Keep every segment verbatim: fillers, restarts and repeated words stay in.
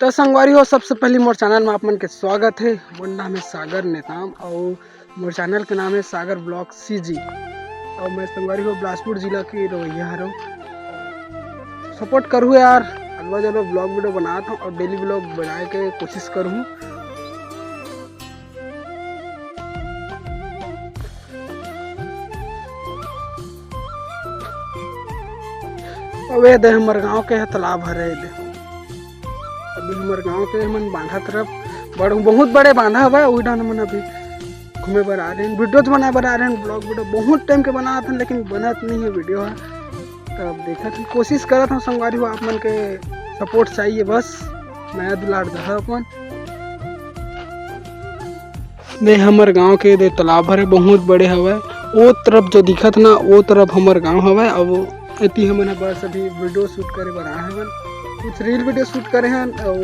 तो संगवारी हो, सबसे पहली मोर चैनल में आप मन के स्वागत है। मोर नाम है सागर नेताम और मोर चैनल के नाम है सागर ब्लॉग सीजी। और मैं संगवारी हो बिलासपुर जिला के रवैया हरो। सपोर्ट करू यार, अलवा जलवा ब्लॉग वीडियो बनात हूँ और डेली ब्लॉग बनाए के कोशिश करूँ। अबे दे हमर गांव के ह तालाब हरे दे। अभी हमर गांव के हमन बांधा तरफ बड़, बहुत बड़े बांधा हवय, उही डाहन हमन अभी घूमे बर आ रहे हैं, वीडियोज बनाए बर आ रहे हैं, ब्लॉग वीडियो बहुत टाइम के बनात हन, लेकिन बनत नहीं है वीडियो ह। तब देखत हन, कोशिश करत हूँ संगवारी हो, आप मन के सपोर्ट चाहिए बस, मया दुलार दहा अपन। दे हमर गांव के दे तालाब हरे, बहुत बड़े हवय। ओ तरफ जो दिखत ना, ओ तरफ हमर गांव हवय। अब एती हमन ह बस अभी वीडियो शूट करे बर आए हवन, कुछ रील वीडियो शूट करे हन और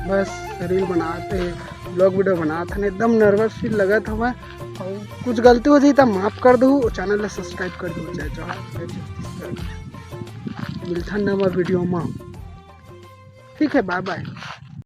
बस रील बनाते हैं, ब्लॉग वीडियो बनात हन। एकदम नर्वस फील लगत हवय और कुछ गलती हो जाई त माफ कर दू, चैनल ला सब्सक्राइब कर दू। जय जोहार, जय छत्तीसगढ़। मिलथन नवा वीडियो मा। ठीक है, बाय बाय।